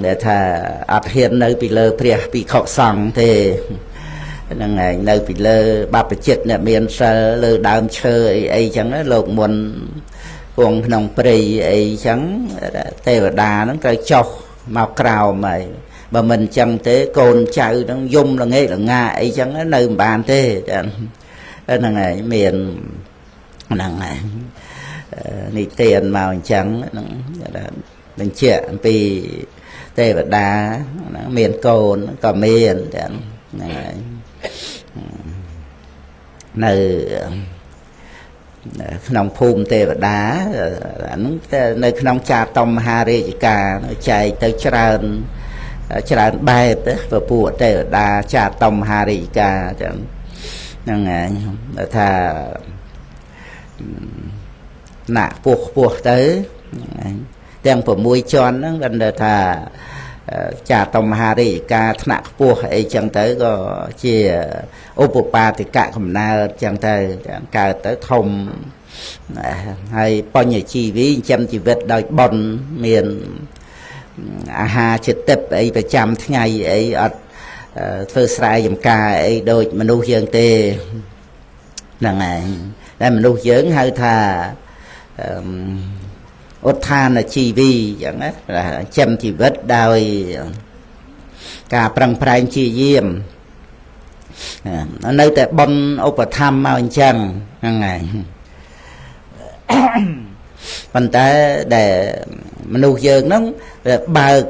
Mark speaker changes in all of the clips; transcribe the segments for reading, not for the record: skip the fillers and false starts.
Speaker 1: ដែលថាអត់ហ៊ាននៅពីលើព្រះភិក្ខុសង្ឃទេហ្នឹងឯងនៅពីលើបព្វជិតអ្នកមានសិលលើដើមឈើអីអីចឹងលោកមុនគង់ក្នុងព្រៃអីចឹងទេវតាហ្នឹងត្រូវចុះមកក្រោមហើយបើមិនចឹងទេកូនចៅហ្នឹងយំល្ងេល្ងាអីចឹងនៅមិនបានទេហ្នឹងឯងមានហ្នឹងឯងនិទានមកអញ្ចឹងហ្នឹងបញ្ជាក់អំពីទេវតាហ្នឹងមានកូនក៏មានចឹងហ្នឹងឯងនៅក្នុងភូមិទេវតាអាហ្នឹងនៅក្នុងចាតុមហារាជការចែកទៅច្រើនច្រើនបែបពពួកទេវតាចាតុមហារាជការចឹងហ្នឹងឯងថាណាក់ពោះពោះទៅទាំង6ជាន់ហ្នឹងគាត់ថាចាតុមហារាជការថ្នាក់ខ្ពស់អីចឹងទៅក៏ជាឧបបាទិកកំណើតចឹងទៅកើតទៅធំហើយបញ្ញជីវីចិញ្ចឹមជីវិតដោយបុណ្យមានអាហារជាទឹកអីប្រចាំថ្ងៃអីអត់ធ្វើស្រែចម្ការអីដូចមនុស្សយើងទេហ្នឹងឯងតែមនុស្សយើងហៅថាឧទ្ធានជីវីអញ្ចឹងណាចិញ្ចឹមជីវិតដោយការប្រឹងប្រែងជាយាមនៅតែបុណ្យឧបត្ថម្ភមកអញ្ចឹងហ្នឹងឯងប៉ុន្តែដែលមនុស្សយើងហ្នឹងបើក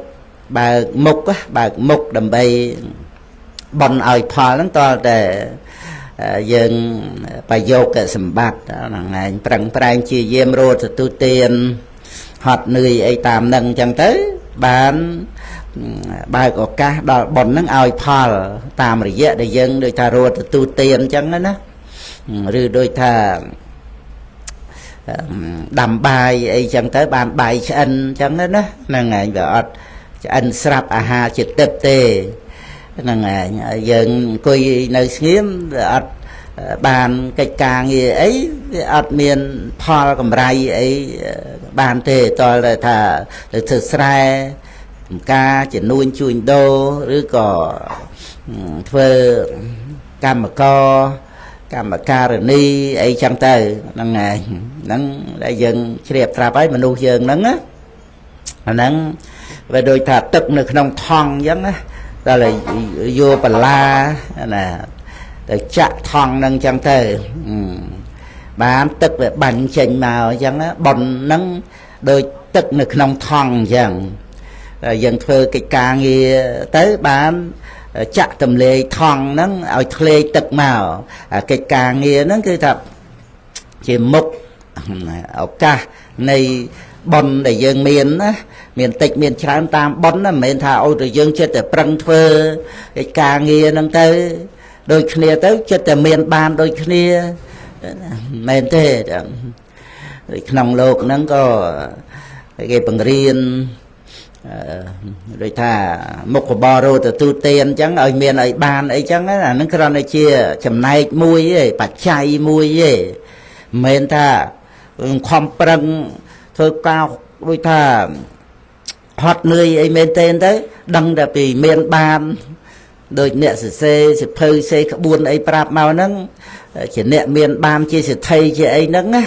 Speaker 1: មុខបើកមុខដើម្បីបុណ្យឲ្យផលហ្នឹងតើតែយើងប្រយោគសម្បត្តិហ្នឹងឯងប្រឹងប្រែងជាយាមរត់ទទួលទានហត់នឿយអីតាមនឹងអញ្ចឹងទៅបានបើកឱកាសដល់បុណ្យហ្នឹងឲ្យផលតាមរយៈដែលយើងដូចថារត់ទទួលទានអញ្ចឹងណាឬដូចថាដាំបាយអីចឹងទៅបានបាយឆ្អិនអញ្ចឹងណាហ្នឹងឯងវាអត់ឆ្អិនស្រាប់អាហារជាទឹកទេហ្នឹងឯងយើងអង្គុយនៅស្ងៀមវាអត់បានកិច្ចការងារអីវាអត់មានផលកម្រៃអីបានទេតើថាទៅធ្វើស្រែចំការជំនួញជួញដូរឬក៏ធ្វើកម្មករកម្មការនីអីចឹងទៅហ្នឹងឯងហ្នឹងដែលយើងជ្រាបត្រាប់ហើយមនុស្សយើងហ្នឹងណាអាហ្នឹងវាដូចថាទឹកនៅក្នុងថង់អញ្ចឹងណាដល់តែយកបន្លាណាទៅចាក់ថង់ហ្នឹងចឹងទៅបានទឹកវាបាញ់ចេញមកអញ្ចឹងបុណ្យហ្នឹងដូចទឹកនៅក្នុងថង់អញ្ចឹងយើងធ្វើកិច្ចការងារទៅបានចាក់ទម្លាយថង់ហ្នឹងឲ្យធ្លាយទឹកមកកិច្ចការងារហ្នឹងគឺថាជាមុខឱកាសនៃបុណ្យដែលយើងមានណាមានតិចមានច្រើនតាមបុណ្យណាមិនមែនថាអូទៅយើងចិត្តតែប្រឹងធ្វើកិច្ចការងារហ្នឹងទៅដូចគ្នាទៅចិត្តតែមានបានដូចគ្នាមែនទេក្នុងលោកហ្នឹងក៏គេបង្រៀនដូចថាមុខបរោទទួលទានអញ្ចឹងឲ្យមានឲ្យបានអីចឹងអាហ្នឹងគ្រាន់តែជាចំណែកមួយទេបច្ច័យមួយទេមិនមែនថាខំប្រឹងធ្វើការដូចថាហត់នឿយអីមែនទេទៅដឹងតែពីមានបានដូចអ្នកសរសេរសិភៅសេក្បួនអីប្រាប់មកហ្នឹងជាអ្នកមានបានជាសេដ្ឋីជាអីហ្នឹងណា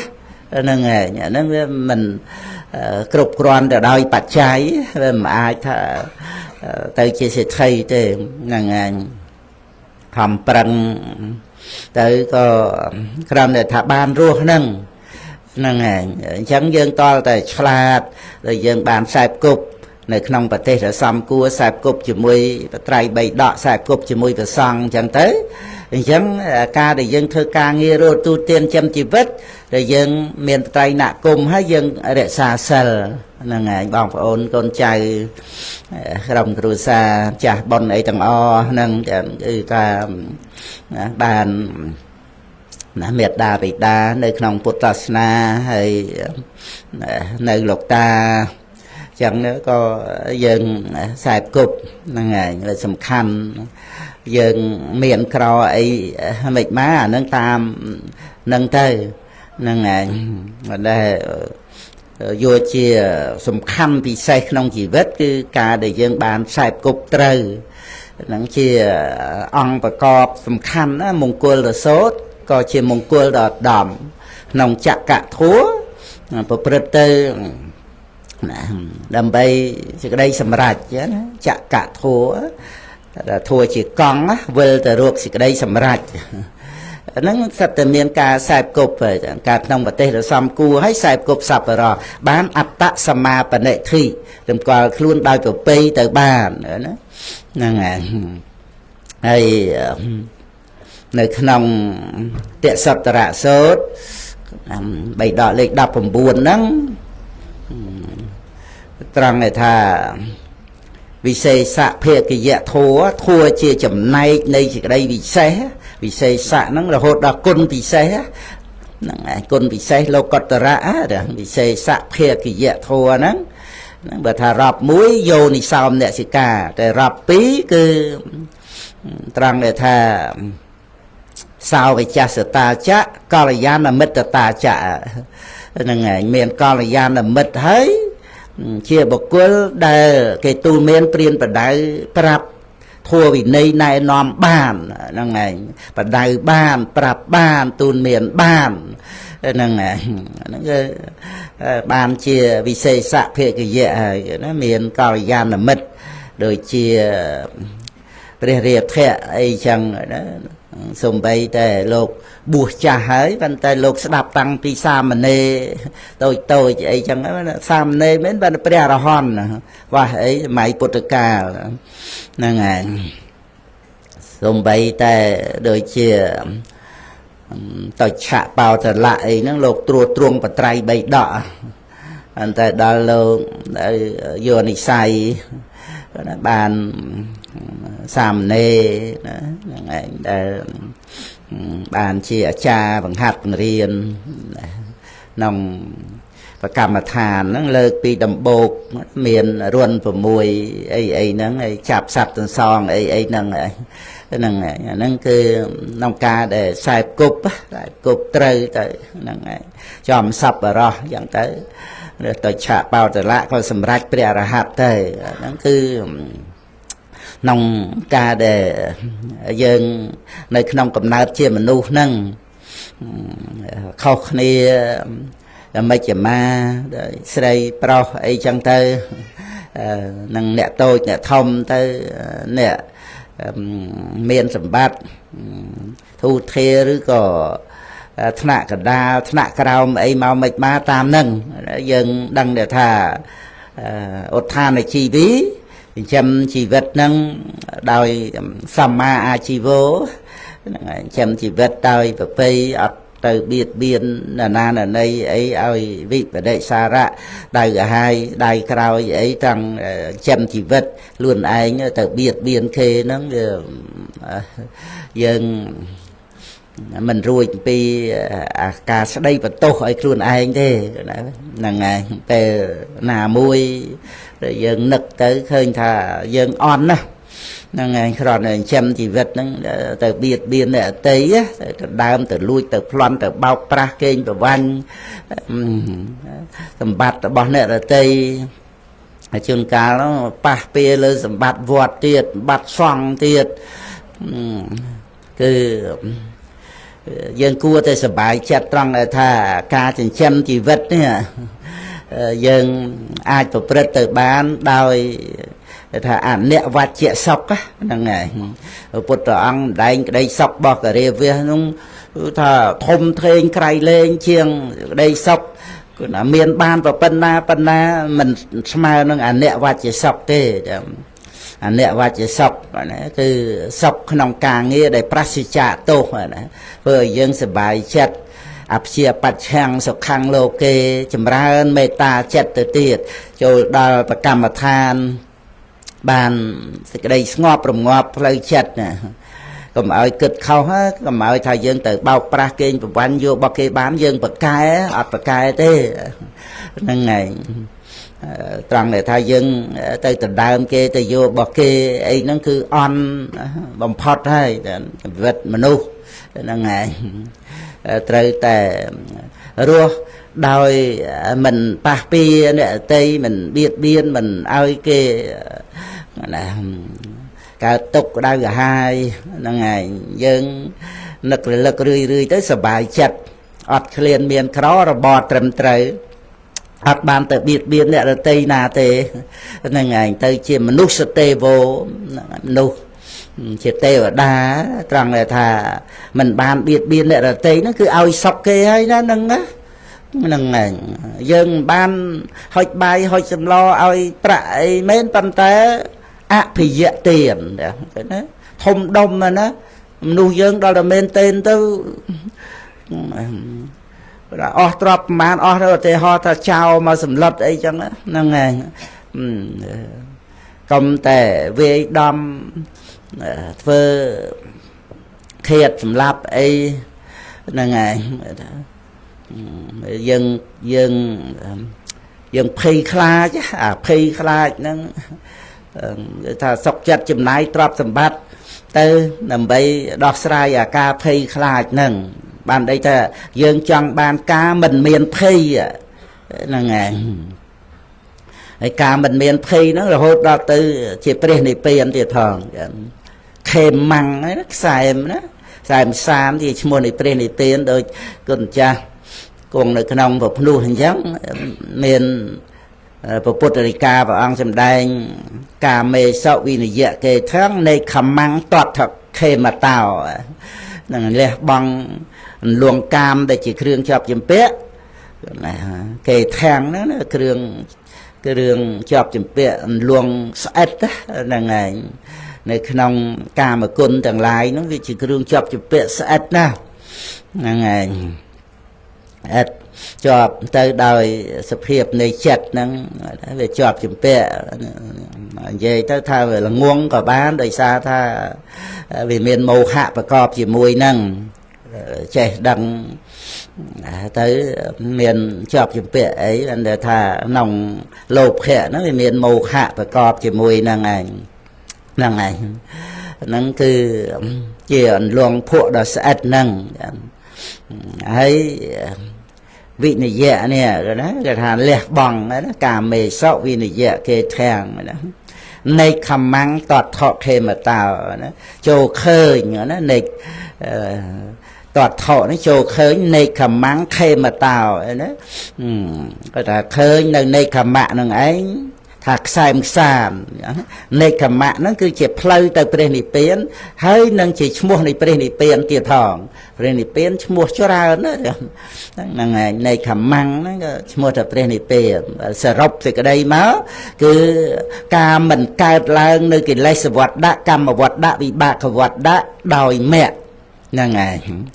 Speaker 1: ហ្នឹងឯងអាហ្នឹងវាមិនគ្រប់គ្រាន់ទៅដោយបច្ច័យវាមិនអាចថាទៅជាសេដ្ឋីទេហ្នឹងឯងខំប្រឹងទៅក៏គ្រាន់តែថាបានរស់ហ្នឹងហ្នឹងឯងអញ្ចឹងយើងតល់តែឆ្លាតដែលយើងបានខ្សែគប់នៅក្នុងប្រទេសដែលសំគួរខ្សែគប់ជាមួយបត្រៃបីដកខ្សែគប់ជាមួយព្រះសង្ឃអញ្ចឹងទៅអញ្ចឹងការដែលយើងធ្វើការងាររត់ទូទានចិញ្ចឹមជីវិតដែលយើងមានត្រៃណគមហើយយើងរក្សាសិលហ្នឹងឯងបងប្អូនកូនចៅក្រុមគ្រួសារចាស់បុណ្យអីទាំងអស់ហ្នឹងគឺថាបានណាមេត្តាបិតានៅក្នុងពុទ្ធសាសនាហើយនៅលោកតាចឹងក៏យើងខ្សែគប់ហ្នឹងឯងសំខាន់យើងមានក្រអីមិនមកអានឹងតាមនឹងទៅហ្នឹងឯងមិនដែល យកជាសំខាន់ពិសេសក្នុងជីវិតគឺការដែលយើងបានខ្សែគប់ត្រូវហ្នឹងជាអង្គប្រកបសំខាន់ណាមង្គលរសោតក៏ជាមង្គលដ៏ឧត្តមក្នុងចក្រធัวប្រព្រឹត្តទៅណាដើម្បីសេចក្តីសម្រេចណាចក្រធัวធัวជាកង់វិលទៅរកសេចក្តីសម្រេចហ្នឹងសិតតែមានការខ្សែគប់ការក្នុងប្រទេសរសំគួរហើយខ្សែគប់សប្បុរសបានអត្តសមាបនិធិតម្កល់ខ្លួនដោយប្រពៃទៅបានណាហ្នឹងហើយនៅក្នុងតិសតរសោតបីដកលេខ19ហ្នឹងត្រង់ថាវិសេសភាគយៈធัวធัวជាចំណែកនៃសេចក្តីវិសេសវិសេសៈហ្នឹងរហូតដល់គុណពិសេសហ្នឹងឯងគុណពិសេសលោកតរៈវិសេសៈភាគយៈធัวហ្នឹងហ្នឹងបើថារាប់មួយយោនិសោមនសិកាតែរាប់ពីរគឺត្រង់ដែលថាសោវិចសតាចៈកល្យាណមិត្តតាចៈហ្នឹងឯងមានកល្យាណមិត្តហើយជាបុគ្គលដែលគេទូលមានព្រានបដៅប្រាប់ធัวវិន័យណែនាំបានហ្នឹងឯងបដៅបានប្រាប់បានទូលមានបានហ្នឹងឯងហ្នឹងគឺបានជាវិសេសភាគយៈហើយណាមានកល្យាណមិត្តដូចជាព្រះរាធៈអីចឹងណាសំបីតែលោកបួសចាស់ហើយប៉ុន្តែលោកស្ដាប់តាំងពីសាមណេរតូចតូចអីចឹងសាមណេរមែនបានព្រះអរហន្តវ៉ាស់អីសម័យពុទ្ធកាលហ្នឹងឯងសំបីតែដូចជាតឆៈបោតលៈអីហ្នឹងលោកត្រួតត្រងបត្រៃបីដកប៉ុន្តែដល់លោកយោនិស័យបានសាមណេរណាហ្នឹងឯងដែលបានជាអាចារ្យបង្ហាត់បង្រៀនក្នុងប្រកម្មដ្ឋានហ្នឹងលើកពីដំបូកមានរុន6អីអីហ្នឹងហើយចាប់សត្វទន្សងអីអីហ្នឹងហ្នឹងហ្នឹងគឺក្នុងការដែលខ្សែគប់គប់ត្រូវទៅហ្នឹងឯងចំសប្បុរសយ៉ាងទៅទៅឆាកបោតលៈក៏សម្រេចព្រះអរហន្តទៅហ្នឹងគឺក្នុងការដែលយើងនៅក្នុងកំណើតជាមនុស្សហ្នឹងខុសគ្នាមជ្ឈមាស្រីប្រុសអីចឹងទៅនឹងអ្នកតូចអ្នកធំទៅអ្នកមានសម្បត្តិធូធាឬក៏ថ្នាក់កដាលថ្នាក់ក្រោមអីមកមិនមកតាមហ្នឹងយើងដឹងថាឧទ្ធានជីវីចិញ្ចឹមជីវិតហ្នឹងដោយសម្មាអាជីវោហ្នឹងចិញ្ចឹមជីវិតដោយប្រពៃអត់ទៅបៀតបៀនណានាណីអីឲ្យវិបដិសារៈដៅកាហាយដៃក្រោយអីទាំងចិញ្ចឹមជីវិតខ្លួនឯងទៅបៀតបៀនគេហ្នឹងវាយើងមិនរួចពីអាការស្ដីបន្ទោសឲ្យខ្លួនឯងទេហ្នឹងហើយពេលណាមួយយើងនឹកទៅឃើញថាយើងអន់ណាស់ហ្នឹងឯងគ្រាន់តែចិញ្ចឹមជីវិតហ្នឹងទៅបៀតបៀនអ្នកអតីទៅដើមទៅលួចទៅប្លន់ទៅបោកប្រាស់កេងប្រវ័ញ្ចសម្បត្តិរបស់អ្នកដតីជួនកាលប៉ះពៀលើសម្បត្តិវត្តទៀតសម្បត្តិសង្ឃទៀតគឺយើងគួរតែសប្បាយចិត្តត្រង់ថាការចិញ្ចឹមជីវិតនេះយើងអាចប្រព្រឹត្តទៅបានដោយថាអនិវច្ចសុខហ្នឹងហើយពុទ្ធអង្គម្ដែងក្តីសុខរបស់ករាវាសនោះថាធំធេងក្រៃលែងជាងក្តីសុខគឺថាមានបានប៉ុណ្ណាប៉ុណ្ណាមិនស្មើនឹងអនិវច្ចសុខទេអនិវច្ចសុខណាគឺសុខក្នុងការងារដែលប្រសិជ្ជៈទោសណាធ្វើឲ្យយើងសប្បាយចិត្តអព្យាបច្ឆੰសុខੰលោកេចម្រើនមេត្តាចិត្តទៅទៀតចូលដល់ប្រកម្មដ្ឋានបានសេចក្តីស្ងប់រងាប់ផ្លូវចិត្តណាកុំឲ្យគិតខុសកុំឲ្យថាយើងទៅបោកប្រាស់គេងប្រវ័ញ្ចយករបស់គេបានយើងប្រកែអត់ប្រកែទេហ្នឹងឯងត្រង់ដែលថាយើងទៅដណ្ដើមគេទៅយករបស់គេអីហ្នឹងគឺអន់បំផុតហើយជីវិតមនុស្សហ្នឹងឯងត្រូវតែ រស់ដោយមិនប៉ះពៀអ្នកដទៃមិនបៀតបៀនមិនឲ្យគេណាកើតទុកក្តៅក្រហាយហ្នឹងឯងយើងនឹករលឹករឿយរឿយទៅសบายចិត្តអត់ឃ្លានមានក្ររបរត្រឹមត្រូវអត់បានទៅបៀតបៀនអ្នកដទៃណាទេហ្នឹងឯងទៅជាមនុស្សទេវោមនុស្សជាទេវតាត្រង់ថាមិនបានបៀតបៀនអ្នកដទៃហ្នឹងគឺឲ្យសុខគេហើយណាហ្នឹងណាហ្នឹងឯងយើងមិនបានហុចបាយហុចសម្លឲ្យប្រាក់អីមែនប៉ុន្តែអភិយទានណាធំដុំណាមនុស្សយើងដល់តែមែនទេទៅអស់ទ្រព្យប្រមាណអស់ទៅឧទាហរណ៍ថាចោលមកសម្លុតអីចឹងហ្នឹងឯងកុំតែវាយដំធ្វើឃាតសម្លាប់អីហ្នឹងឯងយើងយើងយើងភ័យខ្លាចអាភ័យខ្លាចហ្នឹងថាសុកចិត្តចំណាយទ្រព្យសម្បត្តិទៅដើម្បីដោះស្រាយអាការភ័យខ្លាចហ្នឹងបានន័យថាយើងចង់បានការមិនមានភ័យហ្នឹងឯងហើយការមិនមានភ័យហ្នឹងរហូតដល់ទៅជាព្រះនិព្វានទៀតផងខេមម៉ាំងណាខ្សែមណាខ្សែមសានជាឈ្មោះនៃព្រះនិព្វានដោយគុណម្ចាស់គង់នៅក្នុងពភ្នោះអញ្ចឹងមានព្រះពុទ្ធរិកាព្រះអង្គសម្ដែងកាមេសវិនយៈគេថងនៃខម៉ាំងតតខេមតោនឹងលះបង់លួងកាមដែលជាគ្រឿងជាប់ជំពាក់ណាគេខាងហ្នឹងណាគ្រឿងជាប់ជំពាក់លួងស្អិតហ្នឹងឯងនៅក្នុងកាមគុណទាំងឡាយហ្នឹងវាជាគ្រឿងជាប់ជំពាក់ស្អិតណាហ្នឹងឯងអិតជាប់ទៅដោយសភាពនៃចិត្តហ្នឹងវាជាប់ជំពាក់និយាយទៅថាវាល្ងងក៏បានដោយសារថាវាមានមោហៈប្រកបជាមួយហ្នឹងចេះដឹងទៅមានជាប់ជំពាក់អីបានថាក្នុងលោភៈហ្នឹងវាមានមោហៈប្រកបជាមួយហ្នឹងឯងហ្នឹងឯងហ្នឹងគឺជាអន្លង់ភក់ដ៏ស្អិតហ្នឹងហើយវិនយៈនេះណាគេថាលះបង់ណាកាមេសវិនយៈគេធាំងណានៃខម៉ាំងតថខេមតោណាចូលឃើញណានៃតថនេះចូលឃើញនៃខម៉ាំងខេមតោណាគាត់ថាឃើញនៅនៃខមៈនឹងឯងថាខ្សែមខ្សាននៃខមៈហ្នឹងគឺជាផ្លូវទៅព្រះនិព្វានហើយនឹងជាឈ្មោះនៃព្រះនិព្វានទៀតផងព្រះនិព្វានឈ្មោះច្រើនណាហ្នឹងឯងនៃខម៉ាំងហ្នឹងក៏ឈ្មោះថាព្រះនិព្វានសរុបសេចក្តីមកគឺការមិនកើតឡើងនៅកិលេសវត្តៈកម្មវត្តៈវិបាកវត្តៈដោយមគ្គហ្នឹងឯង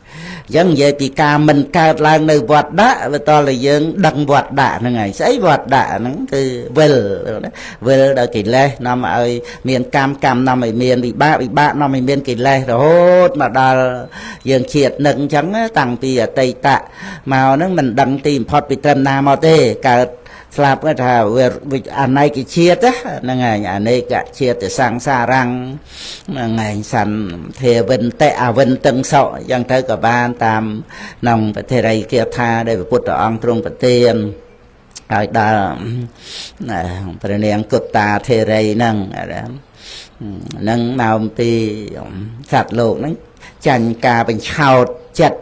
Speaker 1: អញ្ចឹងនិយាយពីការមិនកើតឡើងនៅវត្តៈវាតតែយើងដឹងវត្តៈហ្នឹងហើយស្អីវត្តៈហ្នឹងគឺវិលវិលដល់កិលេសនាំឲ្យមានកម្មកម្មនាំឲ្យមានវិបាកវិបាកនាំឲ្យមានកិលេសរហូតមកដល់យើងជាតិនឹងអញ្ចឹងតាំងពីអតីតមកហ្នឹងមិនដឹងទីបំផុតពីត្រឹមណាមកទេកើតស្លាប់គាត់ថាវាអនេកជាតិហ្នឹងឯងអនេកជាតិសង្សារੰហ្នឹងឯងសន្ធាវិនតិអវិនតឹងសោអញ្ចឹងទៅក៏បានតាមក្នុងពធិរិយគាថាដែលព្រះពុទ្ធអង្គទ្រង់ប្រទានឲ្យដល់ព្រះនាងគុត្តាធេរីហ្នឹងហ្នឹងមកអំពីសត្វលោកហ្នឹងចាញ់ការបញ្ឆោតចិត្ត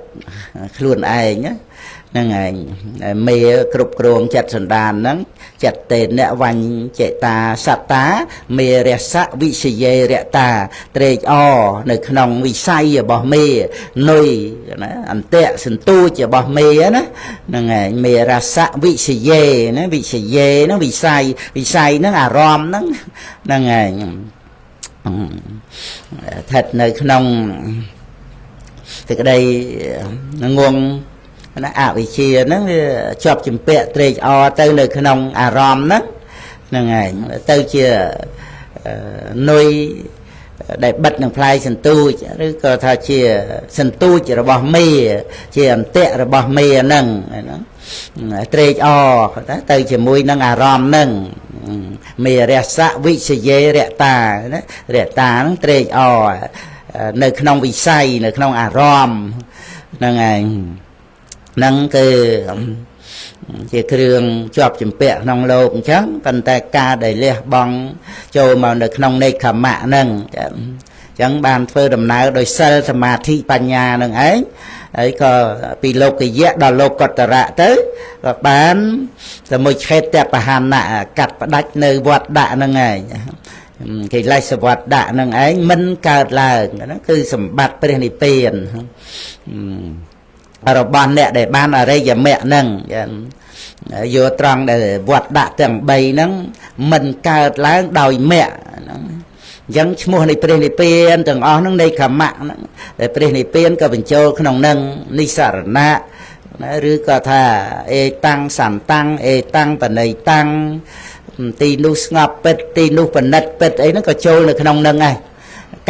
Speaker 1: ខ្លួនឯងណាហ្នឹងឯងមេគ្រប់គ្រងចិត្តសន្តានហ្នឹងចិត្តតេនវញ្ចេតាសត្តាមេរសៈវិសយេរតាត្រេកអរនៅក្នុងវិស័យរបស់មេនុយណាអន្តៈសន្ទូចរបស់មេណាហ្នឹងឯងមេរសៈវិសយេណាវិសយេហ្នឹងវិស័យវិស័យហ្នឹងអារម្មណ៍ហ្នឹងហ្នឹងឯងស្ថិតនៅក្នុងសេចក្តីងងណាអវិជ្ជាហ្នឹងវាជាប់ជំពាក់ត្រេកអរទៅនៅក្នុងអារម្មណ៍ហ្នឹងហ្នឹងឯងទៅជានុយដែលបិទនឹងផ្លែសន្ទូចឬក៏ថាជាសន្ទូចរបស់មេជាអន្ទាក់របស់មេហ្នឹងត្រេកអរទៅជាមួយនឹងអារម្មណ៍ហ្នឹងមេរសៈវិសយេរតាណារតាហ្នឹងត្រេកអរនៅក្នុងវិស័យនៅក្នុងអារម្មណ៍ហ្នឹងឯង ហ្នឹងគឺជាគ្រឿងជាប់ជំពាក់ក្នុងលោកអញ្ចឹងប៉ុន្តែការដែលលះបង់ចូលមកនៅក្នុងនេក្ខមៈហ្នឹងអញ្ចឹងបានធ្វើដំណើរដោយសិលសមាធិបញ្ញានឹងឯងហើយក៏ពីលោកយៈដល់លោកតរៈទៅក៏បានសមុច្ឆេតបហណៈកាត់ផ្ដាច់នៅវត្តដាក់ហ្នឹងឯងកិលេសវត្តដាក់ហ្នឹងឯងមិនកើតឡើងហ្នឹងគឺសម្បត្តិព្រះនិព្វានរបស់អ្នកដែលបានអរិយមគ្គហ្នឹងយកត្រង់ដែលវត្តដាក់ទាំង3ហ្នឹងមិនកើតឡើងដោយមគ្គហ្នឹងអញ្ចឹងឈ្មោះនៃព្រះនិព្វានទាំងអស់ហ្នឹងនៃខមៈហ្នឹងតែព្រះនិព្វានក៏បញ្ចូលក្នុងហ្នឹងនិសរណៈណាឬក៏ថាអេតាំងសន្តាំងអេតាំងបណីតាំងទីនោះស្ងប់ពិតទីនោះបណិតពិតអីហ្នឹងក៏ចូលនៅក្នុងហ្នឹងដែរ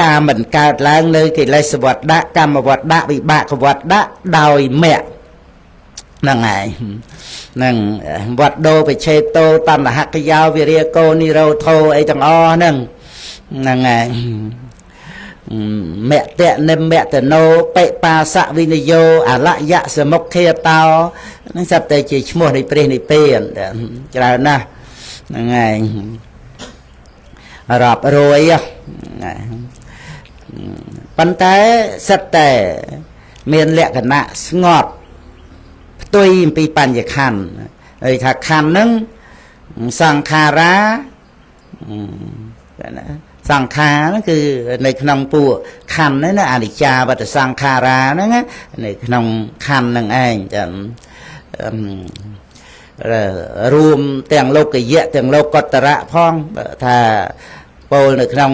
Speaker 1: ការមិនកើតឡើងនៅកិលេសវត្តដាក់កម្មវត្តដាក់វិបាកវត្តដាក់ដោយមគ្គហ្នឹងហើយហ្នឹងវត្តដោបឆេតោតណ្ហកយោវិរិយកោនិរោធោអីទាំងអស់ហ្នឹងហ្នឹងហើយមគ្គនិមគ្គណោបិបាសវិនយោអលយៈសមុខេតោហ្នឹងសិតតែជាឈ្មោះនៃព្រះនិព្វានច្រើនណាស់ហ្នឹងហើយរាប់រយប៉ុន្តែសិតតែមានលក្ខណៈស្ងប់ផ្ទុយអំពីបញ្ញខណ្ឌន័យថាខណ្ឌហ្នឹងសង្ខារាសង្ខារហ្នឹងគឺនៅក្នុងពួកខណ្ឌហ្នឹងណាអនិច្ចាវត្តសង្ខារាហ្នឹងនៅក្នុងខណ្ឌហ្នឹងឯងចឹងរួមទាំងលោកយៈទាំងលោកតរៈផងថាពោលនៅក្នុង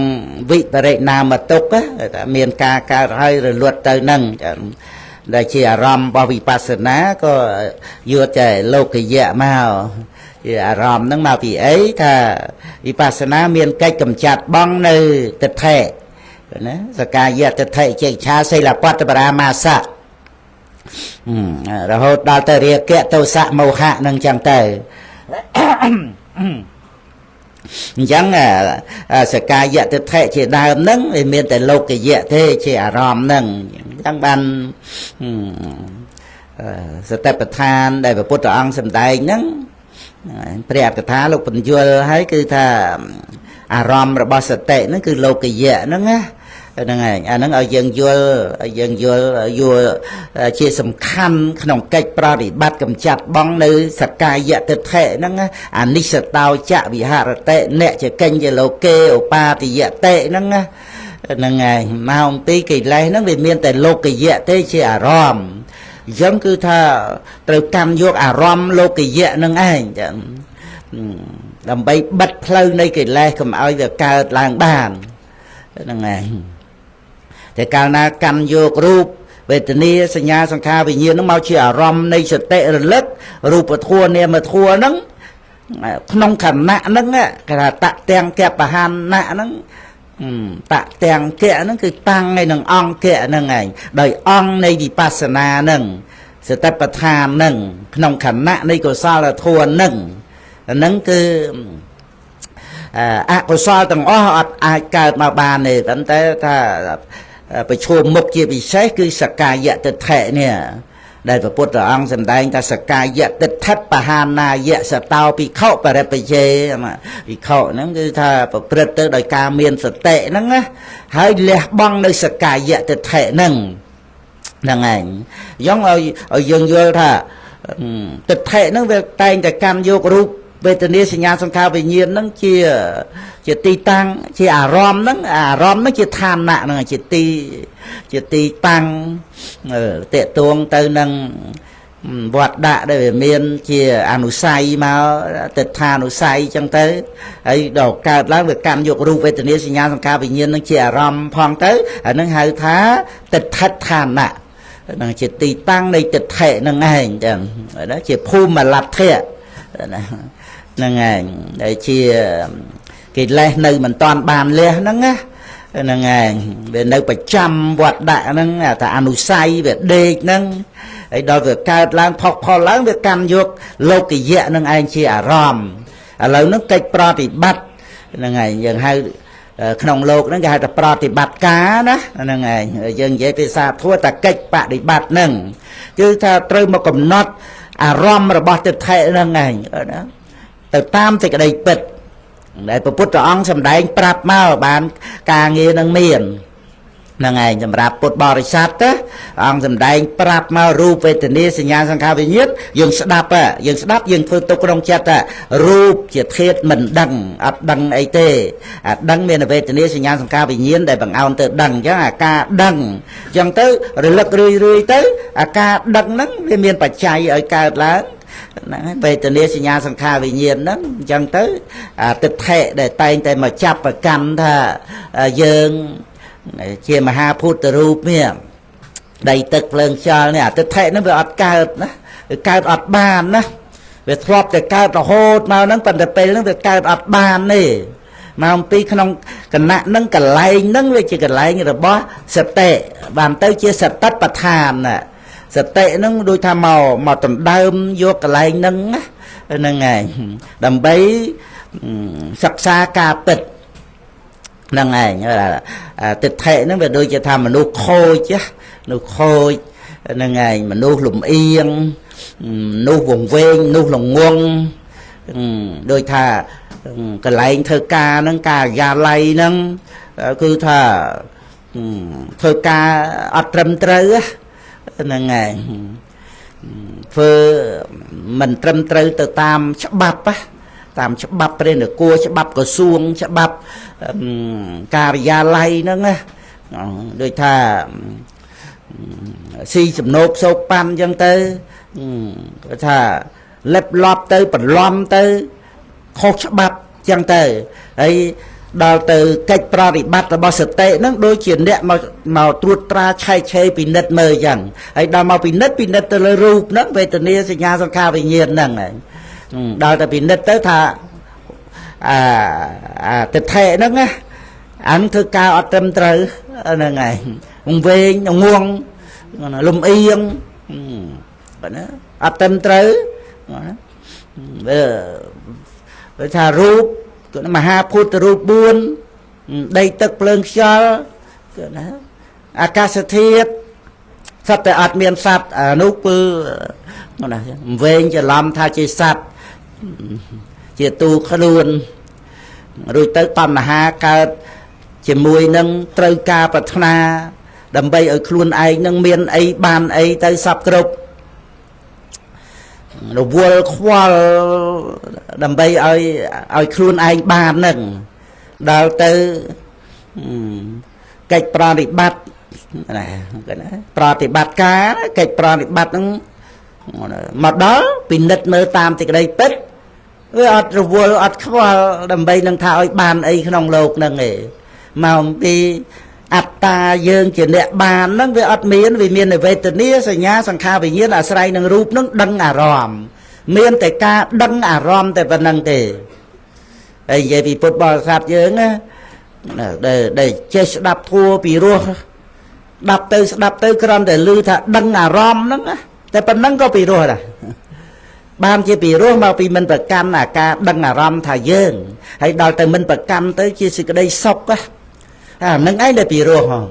Speaker 1: វិបរិណាមទុក្ខថាមានការកើតហើយរលត់ទៅនឹងដែលជាអារម្មណ៍របស់វិបស្សនាក៏យកតែលោកយៈមកជាអារម្មណ៍ហ្នឹងមកពីអីថាវិបស្សនាមានកិច្ចកម្ចាត់បងនៅទិដ្ឋិណាសកាយទិដ្ឋិចេច្ឆាសីលបត្តបរាមាសៈរហូតដល់ទៅរាគៈទោសៈមោហៈនឹងចឹងទៅអញ្ចឹងសកាយទិដ្ឋិជាដើមហ្នឹងវាមានតែលោកយៈទេជាអារម្មណ៍ហ្នឹងអញ្ចឹងបានសតិប្បដ្ឋានដែលព្រះពុទ្ធអង្គសម្ដែងហ្នឹងព្រះអត្ថកថាលោកពន្យល់ហើយគឺថាអារម្មណ៍របស់សតិហ្នឹងគឺលោកយៈហ្នឹងណាហ្នឹងឯងអាហ្នឹងឲ្យយើងយល់ឲ្យយើងយល់យល់ជាសំខាន់ក្នុងកិច្ចប្រតិបត្តិកម្ចាត់បងនៅសកាយទិដ្ឋិហ្នឹងអនិស្សតោចវិហរតិអ្នកជាកិញ្ចលោកេឧបាទយតិហ្នឹងហ្នឹងឯងមកអំពីកិលេសហ្នឹងវាមានតែលោកយៈទេជាអារម្មណ៍អញ្ចឹងគឺថាត្រូវកាន់យកអារម្មណ៍លោកយៈហ្នឹងឯងចឹងដើម្បីបិទផ្លូវនៃកិលេសកុំឲ្យវាកើតឡើងបានហ្នឹងឯងតែកាលណាកាន់យករូបវេទនាសញ្ញាសង្ខារវិញ្ញាណហ្នឹងមកជាអារម្មណ៍នៃសតិរលឹករូបធម៌នាមធម៌ហ្នឹងក្នុងខណៈហ្នឹងគេថាតទាំងកបហានៈហ្នឹងតទាំងកៈហ្នឹងគឺតាំងឯនឹងអង្គៈហ្នឹងឯងដោយអង្គនៃវិបស្សនាហ្នឹងសតិប្បដ្ឋានហ្នឹងក្នុងខណៈនៃកុសលធម៌ហ្នឹងហ្នឹងគឺអកុសលទាំងអស់អត់អាចកើតមកបានទេប៉ុន្តែថាប្រឈមមុខជាពិសេសគឺសកាយទិដ្ឋិនេះដែលព្រះពុទ្ធអង្គសម្ដែងថាសកាយទិដ្ឋិបហានាយៈសតោភិក្ខុបរិបជេភិក្ខុហ្នឹងគឺថាប្រព្រឹត្តទៅដោយការមានសតិហ្នឹងណាហើយលះបង់នៅសកាយទិដ្ឋិហ្នឹងហ្នឹងឯងអញ្ចឹងឲ្យយើងយល់ថាទិដ្ឋិហ្នឹងវាតែងតែកាន់យករូបវេទនាសញ្ញាសង្ខារវិញ្ញាណហ្នឹងជាទីតាំងជាអារម្មណ៍ហ្នឹងអារម្មណ៍ហ្នឹងជាឋានៈហ្នឹងជាទីតាំងតេតួងទៅនឹងវត្តដាក់ដែលវាមានជាអនុស័យមកទិដ្ឋានុស័យចឹងទៅហើយដល់កើតឡើងវាកាន់យករូបវេទនាសញ្ញាសង្ខារវិញ្ញាណហ្នឹងជាអារម្មណ៍ផងទៅអាហ្នឹងហៅថាទិដ្ឋិឋានៈហ្នឹងជាទីតាំងនៃទិដ្ឋិហ្នឹងឯងចឹងណាជាភូមិលទ្ធិណាហ្នឹងឯងដែលជាកិលេសនៅមិនតាន់បានលះហ្នឹងណាហ្នឹងឯងវានៅប្រចាំវត្តដាក់ហ្នឹងថាអនុស័យវាដេកហ្នឹងហើយដល់វាកើតឡើងផុសផុលឡើងវាកាន់យកលោកយៈហ្នឹងឯងជាអារម្មណ៍ឥឡូវហ្នឹងកិច្ចប្រតិបត្តិហ្នឹងឯងយើងហៅ ក្នុងលោកហ្នឹងគេហៅថាប្រតិបត្តិការណាហ្នឹងឯងយើងនិយាយភាសាធัวតែកិច្ចបដិបត្តិហ្នឹងគឺថាត្រូវមកកំណត់អារម្មណ៍របស់ទិដ្ឋិហ្នឹងឯងណាទៅតាមសេចក្តីពិតដែលព្រះពុទ្ធអង្គសម្ដែងប្រាប់មកបានការងារនឹងមានហ្នឹងឯងសម្រាប់ពុទ្ធបរិស័ទណាអង្គសម្ដែងប្រាប់មករូបវេទនាសញ្ញាសង្ខារវិញ្ញាណយើងស្ដាប់យើងស្ដាប់យើងធ្វើទុកក្នុងចិត្តរូបជាធាតុមិនដឹងអត់ដឹងអីទេអាដឹងមានវេទនាសញ្ញាសង្ខារវិញ្ញាណដែលបង្អោនទៅដឹងអញ្ចឹងអាការដឹងអញ្ចឹងទៅរលឹករឿយរឿយទៅអាការដឹងហ្នឹងវាមានបច្ច័យឲ្យកើតឡើងហ្នឹងហើយវេទនាសញ្ញាសង្ខារវិញ្ញាណហ្នឹងអញ្ចឹងទៅអាទិដ្ឋិដែលតែងតែមកចាប់ប្រកាន់ថាយើងជាមហាភូតរូបនេះដីទឹកភ្លើងខ្យល់នេះអាទិដ្ឋិហ្នឹងវាអត់កើតណាវាកើតអត់បានណាវាធ្លាប់តែកើតរហូតមកហ្នឹងប៉ុន្តែពេលហ្នឹងវាកើតអត់បានទេមកអំពីក្នុងគណៈហ្នឹងកន្លែងហ្នឹងវាជាកន្លែងរបស់សតិបានទៅជាសតិប្បដ្ឋានណាសតិហ្នឹងដូចថាមកដណ្ដើមយកកន្លែងហ្នឹងហ្នឹងឯងដើម្បីសិក្សាការពិតហ្នឹងឯងទិដ្ឋិហ្នឹងវាដូចជាថាមនុស្សខូចមនុស្សខូចហ្នឹងឯងមនុស្សលំអៀងមនុស្សវង្វេងមនុស្សល្ងងដូចថាកន្លែងធ្វើការហ្នឹងការិយាល័យហ្នឹងគឺថាធ្វើការអត់ត្រឹមត្រូវហ្នឹងឯងធ្វើមិនត្រឹមត្រូវទៅតាមច្បាប់តាមច្បាប់ព្រះនគរច្បាប់ក្រសួងច្បាប់ការិយាល័យហ្នឹងណាដូចថាស៊ីសំណោកសោកប៉ាន់អញ្ចឹងទៅគាត់ថាលិបលប់ទៅបន្លំទៅខុសច្បាប់អញ្ចឹងទៅហើយដល់ទៅកិច្ចប្រតិបត្តិរបស់សតិហ្នឹងដូចជាអ្នកមកត្រួតត្រាឆែកឆេរពិនិត្យមើលអញ្ចឹងហើយដល់មកពិនិត្យទៅលើរូបហ្នឹងវេទនាសញ្ញាសង្ខារវិញ្ញាណហ្នឹងដល់តែពិនិត្យទៅថាអាទិដ្ឋិហ្នឹងណាអានធ្វើការអត់ត្រឹមត្រូវហ្នឹងឯងវង្វេងងងលំអៀងបាទណាអត់ត្រឹមត្រូវវាថារូបមហាភូតរូប4ដីទឹកភ្លើងខ្យល់គឺណាអាកាសធាតុសត្វតែអត់មានសត្វអានោះគឺណាវែងច្រឡំថាជាសត្វជាទូខ្លួនរួចទៅតណ្ហាកើតជាមួយនឹងត្រូវការប្រាថ្នាដើម្បីឲ្យខ្លួនឯងនឹងមានអីបានអីទៅសពគ្រប់រវល់ខ្វល់ដើម្បីឲ្យខ្លួនឯងបាននឹងដល់ទៅកិច្ចប្រតិបត្តិណាគេណាប្រតិបត្តិការកិច្ចប្រតិបត្តិហ្នឹងមកដល់ពិនិត្យមើលតាមសេចក្តីពិតវាអត់រវល់អត់ខ្វល់ដើម្បីនឹងថាឲ្យបានអីក្នុងលោកហ្នឹងឯងមកអំពីអត្តាយើងជាអ្នកបានហ្នឹងវាអត់មានវាមានវេទនាសញ្ញាសង្ខារវិញ្ញាណអាស្រ័យនឹងរូបហ្នឹងដឹងអារម្មណ៍មានតែការដឹងអារម្មណ៍តែប៉ុណ្្នឹងទេហើយនិយាយពីពុទ្ធបរិស័ទយើងណាដែលចេះស្ដាប់ធัวពីរោះស្ដាប់ទៅស្ដាប់ទៅគ្រាន់តែឮថាដឹងអារម្មណ៍ហ្នឹងតែប៉ុណ្្នឹងក៏ពីរោះដែរបានជាពីរោះមកពីមិនប្រកាន់អាការដឹងអារម្មណ៍ថាយើងហើយដល់ទៅមិនប្រកាន់ទៅជាសេចក្តីសុខអានឹងឯងដែលពីរោះហង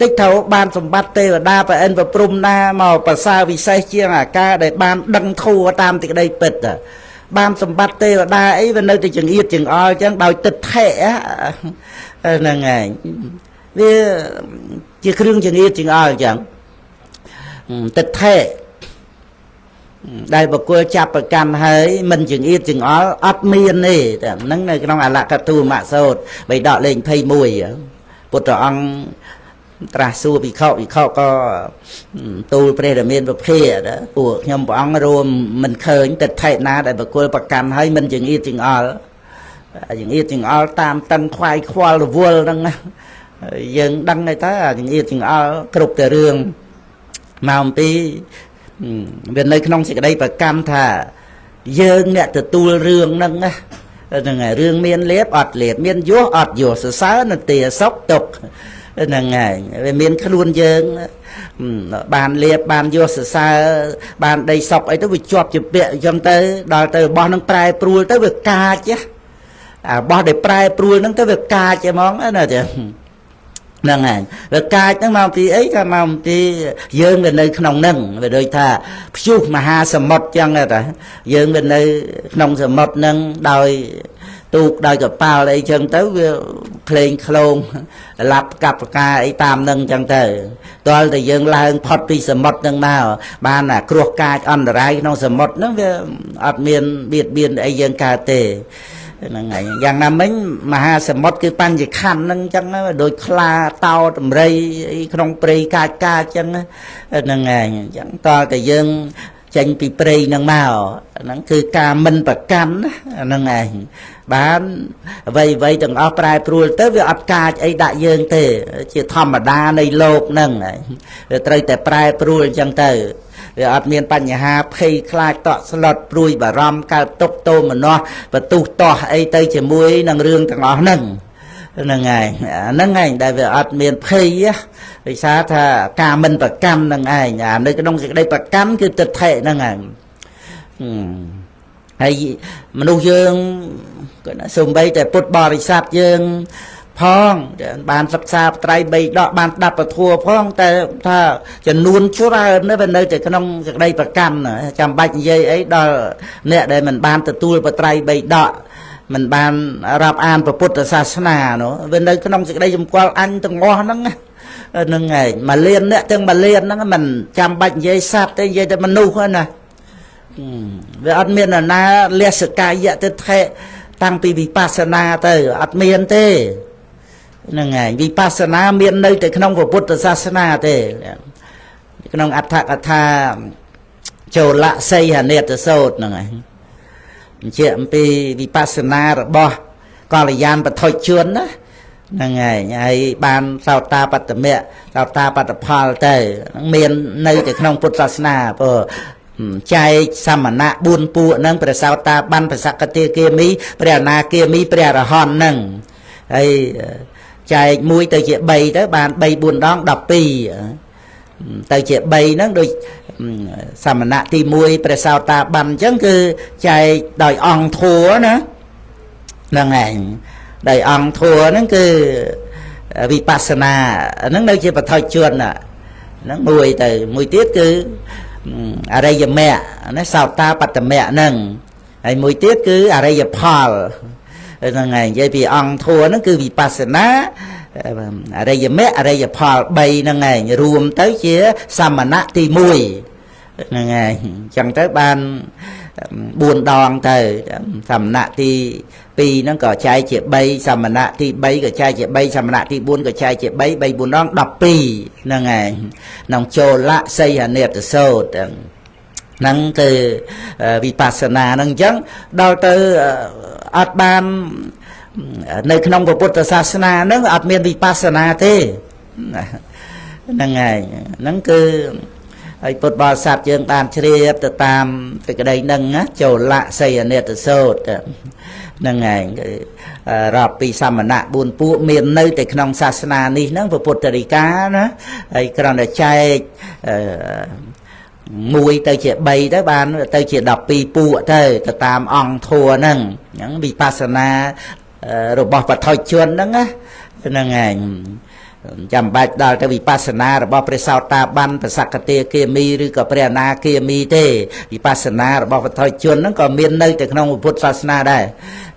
Speaker 1: តិចថាបានសម្បត្តិទេវតាប្រអិនប្រព្រំណាមកប្រសើរវិសេសជាងអាការដែលបានដឹងធัวតាមសេចក្តីពិតបានសម្បត្តិទេវតាអីវានៅតែចង្អៀតចង្អល់អញ្ចឹងដោយទិដ្ឋិហ្នឹងឯងវាជាគ្រឿងចង្អៀតចង្អល់អញ្ចឹងទិដ្ឋិដែលបុគ្គលចាប់ប្រកាន់ហើយមិនចង្អៀតចង្អល់អត់មានទេតែហ្នឹងនៅក្នុងអលក្ខទូមសោតបិដកលេខ21ពុទ្ធអង្គត្រាស់សួរភិក្ខុភិក្ខុក៏ទូលព្រះរាមាពភាពួកខ្ញុំព្រះអង្គរួមមិនឃើញទិដ្ឋិណាដែលបុគ្គលប្រកាន់ហើយមិនចង្អៀតចង្អល់ចង្អៀតចង្អល់តាមតឹងខ្វាយខ្វល់រវល់ហ្នឹងណាយើងដឹងហើយតើចង្អៀតចង្អល់គ្រប់តែរឿងមកអំពីវានៅក្នុងសេចក្តីប្រកម្មថាយើងអ្នកទទួលរឿងហ្នឹងណាហ្នឹងហើយរឿងមានលៀបអត់លៀបមានយោះអត់យោះសរសើរនទាសុខទុក្ខហ្នឹងហើយវាមានខ្លួនយើងបានលៀបបានយោះសរសើរបានដីសុខអីទៅវាជាប់ជាពាក់អញ្ចឹងទៅដល់ទៅរបស់ហ្នឹងប្រែប្រួលទៅវាកាច អារបស់ដែលប្រែប្រួលហ្នឹងទៅវាកាចហ្មងណាចាហ្នឹងហើយវាកាចហ្នឹងមកពីអីថាមកពីយើងវានៅក្នុងហ្នឹងវាដូចថាព្យុះមហាសមុទ្រចឹងតាយើងវានៅក្នុងសមុទ្រហ្នឹងដោយទូកដោយកប៉ាល់អីចឹងទៅវាក្លែងក្លងឡាប់កັບកាអីតាមនឹងចឹងទៅទាល់តែយើងឡើងផុតពីសមុទ្រហ្នឹងមកបានអាគ្រោះកាចអន្តរាយក្នុងសមុទ្រហ្នឹងវាអត់មានបៀតបៀនអីយើងកើតទេហ្នឹងហើយយ៉ាងណាមិញមហាសមុទ្រគឺបញ្ញខណ្ឌហ្នឹងចឹងដូចខ្លាតោតម្រៃអីក្នុងព្រៃកាចកាចចឹងហ្នឹងហើយអញ្ចឹងតើតែយើងចេញពីព្រៃហ្នឹងមកហ្នឹងគឺការមិនប្រកាន់ហ្នឹងឯងបានអ្វីអ្វីទាំងអស់ប្រែប្រួលទៅវាអត់កាចអីដាក់យើងទេជាធម្មតានៃលោកហ្នឹងវាត្រូវតែប្រែប្រួលអញ្ចឹងទៅវាអត់មានបញ្ហាភ័យខ្លាចតក់ស្លុតព្រួយបារម្ភកើតទុក្ខទោមនស្សបន្ទុះតោះអីទៅជាមួយនឹងរឿងទាំងអស់ហ្នឹងហ្នឹងហើយហ្នឹងឯងដែលវាអត់មានភ័យវិសាថាការមិនប្រកាន់ហ្នឹងឯងអានៅក្នុងសេចក្តីប្រកាន់គឺទិដ្ឋិហ្នឹងឯងហើយមនុស្សយើងគាត់ណាសំបីតែពុទ្ធបរិស័ទយើងផងបានសិក្សាត្រៃបីដកបានស្ដាប់ពធផងតែថាចំនួនច្រើនណាស់វានៅតែក្នុងសេចក្តីប្រកាន់ចាំបាច់និយាយអីដល់អ្នកដែលមិនបានទទួលបត្រៃបីដកមិនបានរាប់អានព្រះពុទ្ធសាសនានោះវានៅក្នុងសេចក្តីសម្គាល់អញទាំងអស់ហ្នឹងហ្នឹងឯងមួយលានអ្នកទាំងមួយលានហ្នឹងមិនចាំបាច់និយាយសត្វទេនិយាយតែមនុស្សណាវាអត់មាននរណាលះសកាយទិដ្ឋិតាំងពីវិបស្សនាទៅអត់មានទេហ្នឹងឯងវិបស្សនាមាននៅតែក្នុងពុទ្ធសាសនាទេក្នុងអដ្ឋកថាចូលសីហនេតសោតហ្នឹងឯងបញ្ជាក់អំពីវិបស្សនារបស់កល្យានបឋុជនណាហ្នឹងឯងហើយបានសោតាបត្តមៈសោតាបត្តផលទៅមាននៅតែក្នុងពុទ្ធសាសនាព្រោះចែកសមណៈ4ពួកហ្នឹងព្រះសោតាបានព្រះសកតិគាមីព្រះអនាគាមីព្រះអរហន្តហ្នឹងហើយចែកមួយទៅជា3ទៅបាន3 4ដង12ទៅជា3ហ្នឹងដូចសមណៈទី1ព្រះសោតាបានអញ្ចឹងគឺចែកដោយអង្គធัวណាហ្នឹងឯងដោយអង្គធัวហ្នឹងគឺវិបស្សនាហ្នឹងនៅជាបឋិជនហ្នឹងមួយទៅមួយទៀតគឺអរិយមគ្គណាសោតាបត្តមគ្គហ្នឹងហើយមួយទៀតគឺអរិយផលហ្នឹងឯងនិយាយពីអង្គធัวហ្នឹងគឺវិបស្សនាអរិយមគ្គអរិយផល3ហ្នឹងឯងរួមទៅជាសមណៈទី1ហ្នឹងឯងអញ្ចឹងទៅបាន4ដងទៅសមណៈទី2ហ្នឹងក៏ចែកជា3សមណៈទី3ក៏ចែកជា3សមណៈទី4ក៏ចែកជា3 3 4ដង12ហ្នឹងឯងក្នុងចូលសីហនេតសោតហ្នឹងគឺវិបស្សនាហ្នឹងអញ្ចឹងដល់ទៅអត់បាននៅក្នុងពុទ្ធសាសនាហ្នឹងអត់មានវិបស្សនាទេហ្នឹងហើយហ្នឹងគឺហើយពុទ្ធបរិស័ទយើងបានជ្រាបទៅតាមសេចក្តីហ្នឹងណាចូលសីហនេតសោតហ្នឹងឯងគឺរាប់ពីសមណៈ4ពួកមាននៅតែក្នុងសាសនានេះហ្នឹងពុទ្ធរិកាណាហើយគ្រាន់តែចែកមួយទៅជា3ទៅបានទៅជា12ពួកទៅទៅតាមអង្គធัวហ្នឹងអញ្ចឹងវិបស្សនារបស់បឋិជនហ្នឹងណាហ្នឹងឯងចាំបាច់ដល់ទៅវិបស្សនារបស់ព្រះសោតាបានព្រះសកតិគាមីឬក៏ព្រះអនាគាមីទេវិបស្សនារបស់បឋិជនហ្នឹងក៏មាននៅតែក្នុងពុទ្ធសាសនាដែរ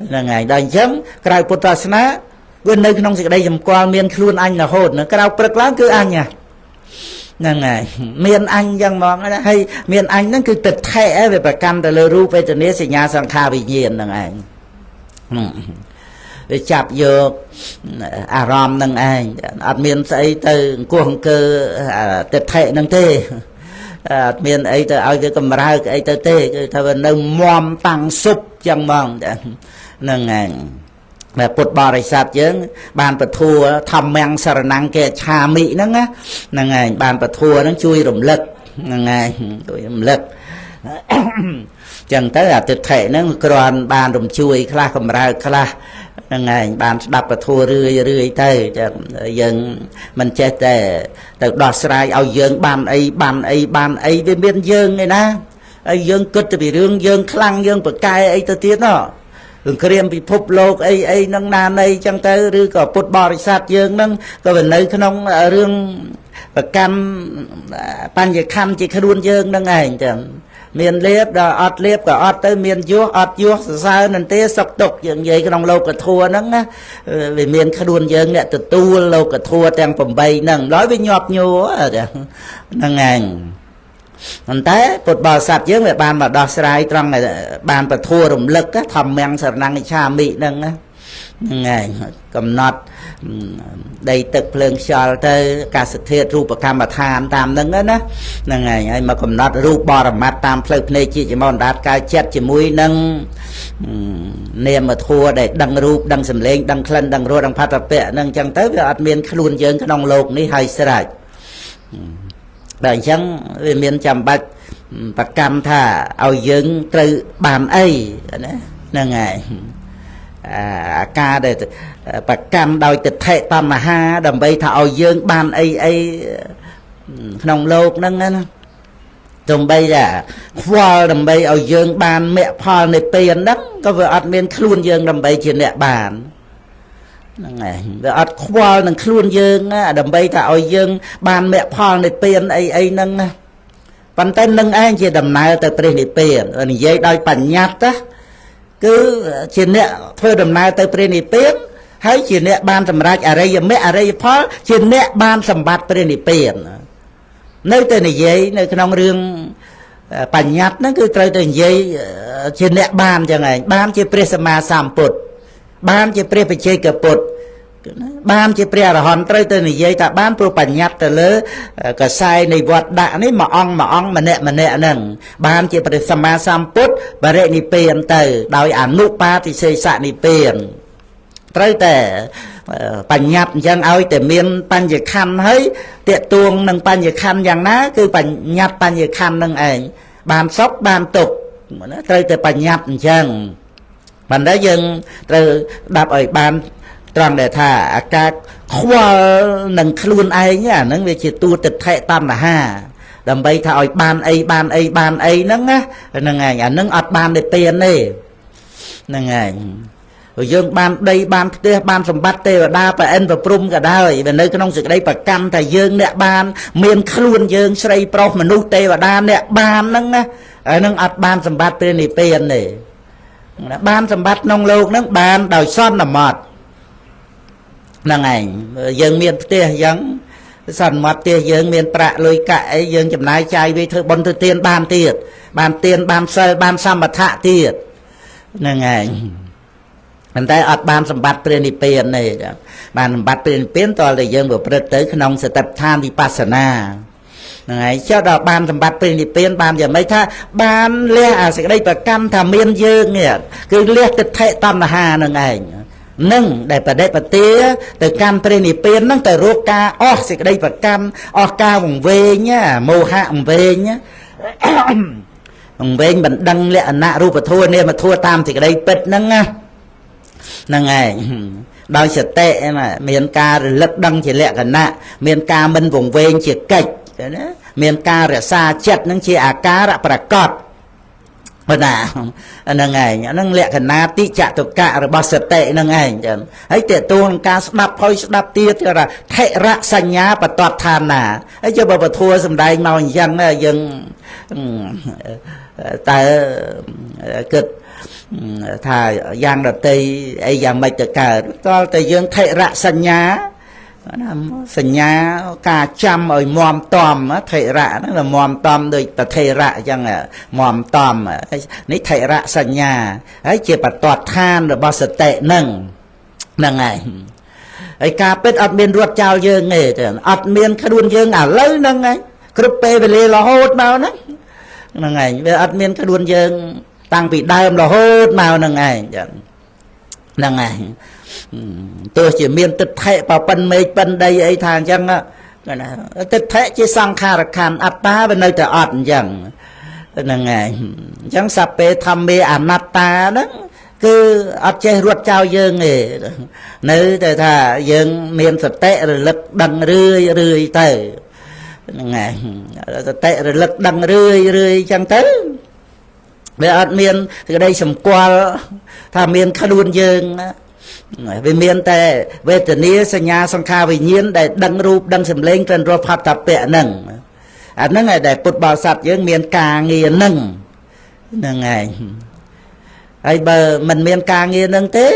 Speaker 1: ហ្នឹងឯងដល់អញ្ចឹងក្រៅពុទ្ធសាសនាវានៅក្នុងសេចក្តីសម្គាល់មានខ្លួនអញរហូតក្រៅព្រឹកឡើងគឺអញហ្នឹងហើយមានអញចឹងហ្មងណាហើយមានអញហ្នឹងគឺទិដ្ឋិឯងវាប្រកាន់ទៅលើរូបវេទនាសញ្ញាសង្ខារវិញ្ញាណហ្នឹងឯងវាចាប់យកអារម្មណ៍ហ្នឹងឯងអត់មានស្អីទៅអង្គោះអង្គើទិដ្ឋិហ្នឹងទេអត់មានអីទៅឲ្យវាកម្រើកអីទៅទេគឺថាវានៅមមតាំងស៊ុបចឹងហ្មងហ្នឹងឯងតែពុទ្ធបរិស័ទយើងបានពធัวធម្មំសរណង្គេឆាមិហ្នឹងណាហ្នឹងឯងបានពធัวហ្នឹងជួយរំលឹកហ្នឹងឯងជួយរំលឹកចឹងទៅអាទិដ្ឋិហ្នឹងគ្រាន់បានរំជួយខ្លះកម្រើកខ្លះហ្នឹងឯងបានស្ដាប់ពធរឿយរឿយទៅយើងមិនចេះតែទៅដោះស្រាយឲ្យយើងបានអីបានអីបានអីវាមានយើងឯណាហើយយើងគិតទៅពីរឿងយើងខ្លាំងយើងប្រកែអីទៅទៀតណោះ សង្គ្រាមពិភពលោកអីអីនឹងណានៃចឹងទៅឬក៏ពុទ្ធបរិស័ទយើងនឹងក៏វានៅក្នុងរឿងប្រកម្មបញ្ញខណ្ឌជាខ្លួនយើងនឹងឯងចឹងមានលៀបដល់អត់លៀបក៏អត់ទៅមានយោះអត់យោះសរសើរនឹងទេសុខទុក្ខយើងនិយាយក្នុងលោកធម៌ហ្នឹងណាវាមានខ្លួនយើងអ្នកទទួលលោកធម៌ទាំង8ហ្នឹងដល់វាញាប់ញ័រហ្នឹងឯងប៉ុន្តែពុទ្ធបរិស័ទយើងវាបានមកដោះស្រាយត្រង់បានពធរំលឹកធម្មំសរណង្ឆាមិហ្នឹងហ្នឹងឯងកំណត់ដីទឹកភ្លើងខ្យល់ទៅអាកាសធាតុរូបកម្មដ្ឋានតាមហ្នឹងណាហ្នឹងឯងហើយមកកំណត់រូបបរមត្តតាមផ្លូវភ្នែកជាចំអណ្ដាតកាយចិត្តជាមួយនឹងនាមធម៌ដែលដឹងរូបដឹងសម្លេងដឹងក្លិនដឹងរសដឹងផាតពៈហ្នឹងអញ្ចឹងទៅវាអត់មានខ្លួនយើងក្នុងលោកនេះហើយស្រេចដល់អញ្ចឹងវាមានចាំបាច់ប្រកម្មថាឲ្យយើងត្រូវបានអីណាហ្នឹងហើយអាការដែលប្រកម្មដោយទិដ្ឋិតណ្ហាដើម្បីថាឲ្យយើងបានអីអីក្នុងលោកហ្នឹងណាដើម្បីថាខ្វល់ដើម្បីឲ្យយើងបានមគ្គផលនៃពេលហ្នឹងក៏វាអត់មានខ្លួនយើងដើម្បីជាអ្នកបានហ្នឹងឯងវាអត់ខ្វល់នឹងខ្លួនយើងដើម្បីថាឲ្យយើងបានមគ្គផលនៃពេលអីអីហ្នឹងណាប៉ុន្តែនឹងឯងជាដំណើរទៅព្រះនិព្វាននិយាយដោយបញ្ញត្តិណាគឺជាអ្នកធ្វើដំណើរទៅព្រះនិព្វានហើយជាអ្នកបានសម្រេចអរិយមគ្គអរិយផលជាអ្នកបានសម្បត្តិព្រះនិព្វាននៅតែនិយាយនៅក្នុងរឿងបញ្ញត្តិហ្នឹងគឺត្រូវតែនិយាយជាអ្នកបានចឹងឯងបានជាព្រះសម្មាសម្ពុទ្ធបានជាព្រះបច្ចេកពុទ្ធបានជាព្រះអរហន្តត្រូវតែនិយាយថាបានព្រោះបញ្ញត្តិទៅលើកសែនៃវត្តដាក់នេះមួយអង្គមួយអង្គម្នាក់ម្នាក់ហ្នឹងបានជាព្រះសម្មាសម្ពុទ្ធបរិនិព្វានទៅដោយអនុបាទិសេសនិព្វានត្រូវតែបញ្ញត្តិអញ្ចឹងឲ្យតែមានបញ្ញខណ្ឌហើយតាកទួងនឹងបញ្ញខណ្ឌយ៉ាងណាគឺបញ្ញត្តិបញ្ញខណ្ឌនឹងឯងបានសុខបានទុក្ខណាត្រូវតែបញ្ញត្តិអញ្ចឹងប៉ុន្តែយើងត្រូវដាប់ឲ្យបានត្រង់ដែលថាអាការខ្វល់នឹងខ្លួនឯងអាហ្នឹងវាជាតួទិដ្ឋិតណ្ហាដើម្បីថាឲ្យបានអីបានអីបានអីហ្នឹងណាហ្នឹងឯងអាហ្នឹងអត់បានទេពៀនទេហ្នឹងឯងព្រោះយើងបានដីបានផ្ទះបានសម្បត្តិទេវតាប្រអិនប្រព្រំក៏ដោយវានៅក្នុងសេចក្តីប្រកម្មថាយើងអ្នកបានមានខ្លួនយើងស្រីប្រុសមនុស្សទេវតាអ្នកបានហ្នឹងណាហ្នឹងអត់បានសម្បត្តិព្រះនិព្វានទេបានសម្បត្តិក្នុងលោកហ្នឹងបានដោយសន្មត់ហ្នឹងឯងយើងមានផ្ទះអញ្ចឹងសន្មត់ផ្ទះយើងមានប្រាក់លុយកាក់អីយើងចំណាយចាយវាធ្វើបុណ្យធ្វើទានបានទៀតបានទានបានសិលបានសមថៈទៀតហ្នឹងឯងប៉ុន្តែអត់បានសម្បត្តិព្រះនិព្វានទេបានសម្បត្តិព្រះនិព្វានតើតែយើងប្រព្រឹត្តទៅក្នុងសតិប្បដ្ឋានវិបស្សនាហ្នឹងឯងចុះដល់បានសម្បត្តិព្រះនិព្វានបានយ៉ាងម៉េចថាបានលះអាសេចក្តីប្រកម្មថាមានយើងនេះគឺលះទិដ្ឋិតណ្ហាហ្នឹងឯងនឹងដែលបដិបទាទៅកាន់ព្រះនិព្វានហ្នឹងទៅរកការអស់សេចក្តីប្រកម្មអស់ការវង្វេងមោហៈវង្វេងវង្វេងមិនដឹងលក្ខណៈរូបធម៌នាមធម៌តាមសេចក្តីពិតហ្នឹងណាហ្នឹងឯងដោយសតិមានការរលឹកដឹងជាលក្ខណៈមានការមិនវង្វេងជាកិច្ចណាមានការរក្សាចិត្តហ្នឹងជាអាការៈប្រកបប៉ុណ្ណាហ្នឹងឯងហ្នឹងលក្ខណៈតិចតុកៈរបស់សតិហ្នឹងឯងចឹងហើយតេតួនឹងការស្ដាប់ហើយស្ដាប់ទៀតគេថាថិរៈសញ្ញាបតតឋានាហើយចុះបើពធសំដែងមកអញ្ចឹងយើងតើគិតថាយ៉ាងដតីអីយ៉ាងម៉េចទៅកើតតើតែយើងថិរៈសញ្ញាណាសញ្ញាការចាំឲ្យមមតំថិរៈហ្នឹងវាមមតំដូចប្រធេរៈអញ្ចឹងមមតំនេះថិរៈសញ្ញាហើយជាបតតឋានរបស់សតិហ្នឹងហ្នឹងហើយហើយការពិតអត់មានរត់ចោលយើងទេអត់មានខ្លួនយើងឥឡូវហ្នឹងឯងគ្រប់ពេលវេលារហូតមកហ្នឹងហ្នឹងឯងវាអត់មានខ្លួនយើងតាំងពីដើមរហូតមកហ្នឹងឯងចឹងហ្នឹងឯងទោះជាមានទិដ្ឋិបប៉ិនមេឃប៉ិនដីអីថាអញ្ចឹងណាទិដ្ឋិជាសង្ខារខណ្ឌអត្តាវានៅតែអត់អញ្ចឹងហ្នឹងឯងអញ្ចឹងសព្វេធម្មេអនត្តាហ្នឹងគឺអត់ចេះរត់ចោលយើងទេនៅតែថាយើងមានសតិរលឹកដឹងរឿយរឿយទៅហ្នឹងឯងសតិរលឹកដឹងរឿយរឿយអញ្ចឹងទៅ វាអត់មានសេចក្តីសម្គាល់ថាមានខ្លួនយើងវាមានតែវេទនាសញ្ញាសង្ខារវិញ្ញាណដែលដឹងរូបដឹងសម្លេងក្លិនរសផតពៈហ្នឹងអាហ្នឹងឯងដែលពុទ្ធបរិស័ទយើងមានការងារហ្នឹងហ្នឹងឯងហើយបើមិនមានការងារហ្នឹងទេ